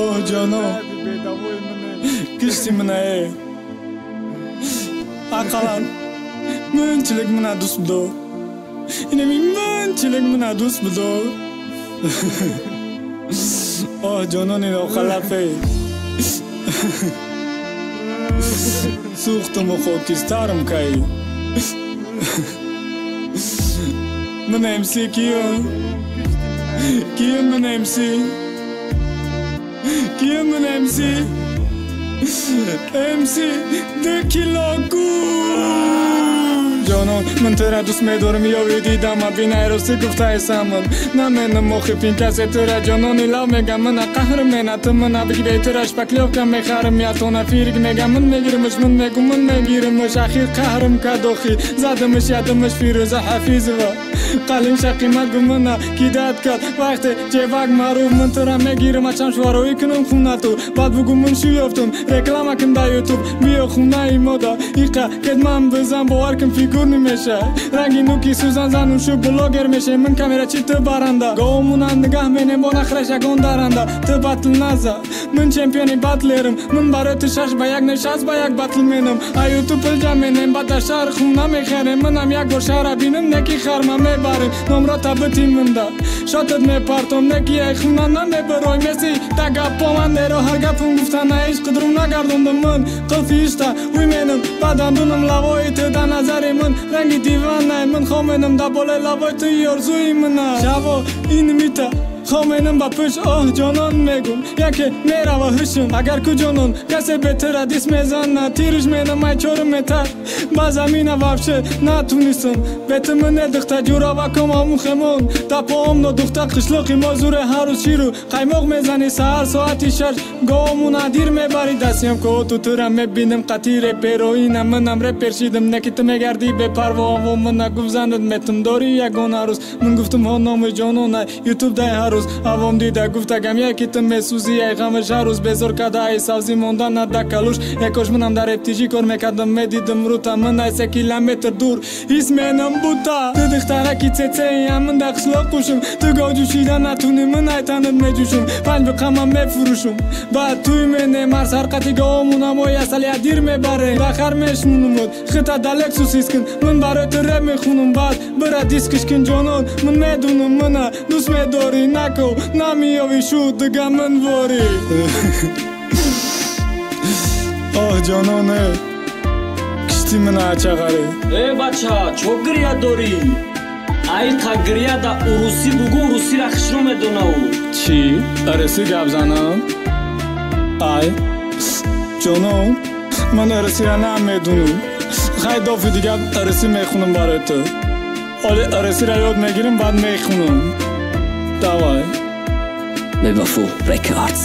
Оҳ ҷонон, кишти минае. Ақаллан мунчилик мина дӯст бидор. Инами мунчилик мина дӯст бидор. Оҳ ҷонони нохалафе. Сӯхтуму хокистарам кай. Мин МС киём? Киём мин МС? Киём мин МС? МС 2 кило гӯшт. Ҷонон, ман тура дӯст медорам, ёви дидама бинай рости гуфтаесамон. Наменам охи касе тура ҷонони лав мегам, мана қаҳр мена ту мана биги бетура шпаклёвка мехарам, ятона фирг мегам, ман мегиримш, ман мегум, ман мегиримш, ахир қаҳрм кадохи задимш, ядимш Фирӯза Ҳафизова. Қалимша қимат гум мана кидат кард вақте ҷевак маъруф, ман тура мегирам, ачам швароӣ кунам хунату, баъд бугум ман шу ёфтум, реклама кун дар ютуб, биё хунаи мода, иқа кед ман бизан, бовар кун фигур намеша. Ранги нуки сӯзан зану шу блогер меше, ман камерачи ту баранда, говмунан нигаҳ менем бо нахраш ягон даранда, ту батл наза, ман чемпиони батлерам, ман барои ту 6-1 не 6-1 батл менам, а ютуб пул ҷамъ менем, баъд дар шаҳр хуна мехарем, манам як бор шаҳра бинам, неки харма мебарем, номрота бити мында, шотат мепартом, неки ай хуна намебарой, меси та гапо ман деро ҳар гапум гуфта, на иш қудрум нагардондам ман, қилфи ишта уй менам, баъдан дунам лавои ту дар назари ман, ранги диванай, ман хоменам дар болои лавои ту орзуи мана. Шаво ин мита хоменам ба пӯш, оҳ ҷонон мегум, яке мерава ҳушм, агар ку ҷонон касе бетура дис мезана, тирш менам ай чорум метар, ба замина вообще натунистам, бету мане духта ҷураваком омун хемон, дапоомно духта қишлоқи мо зуре ҳар рӯз ширу қаймоқ мезанӣ, саҳар соати 6 говмуна дир мебарӣ, дастиям кооту тура мебинам, қатъи репероина манам репер шидам, неки ту мегардӣ бепарво, аво мана гуфт занат метум, дорӣ ягона рӯз, ман гуфтум ҳо номи ҷонона, ютуб дай ҳар рӯз, авом дида гуфтагам яки ту месӯзӣ, ай ғамаш ҳар рӯз безор када, ай савзӣ монда да калуш, якош манам дар рептижӣ кор мекардам, медидам рута ман ай се километр дур, ҳис менам бута ту духтараки цецеям, ман дар қишлоқ қушум, ту говҷӯшида натунӣ, ман ай танат меҷӯшум, 5 биқамам мефурӯшум, баъд туй менем, ҳар сарқати говмунамои асалия дир мебарем, ба хар мешунумуд, хита да лексус ҳис кун, ман барои ту реп мехунам, баъд бира дискиш кун ҷонон, ман медунам мана дӯст медорӣ, нако намеёвӣ шуд дига ман ворӣ. Оҳ ҷононе, кишти мана ачағарӣ. Э бача, чо гиря дорӣ? Айқа гиря да урусӣ бугу, урусира хушрӯ медонаву. Чӣ? Арасӣ гап занам? Ай, ҷонон, ман арасира намедунам. Хай дофи дига арасӣ мехунам барои ту. Оли арасира ёд мегирам, баъд мехунам. Давай. Бевафо Рекордс.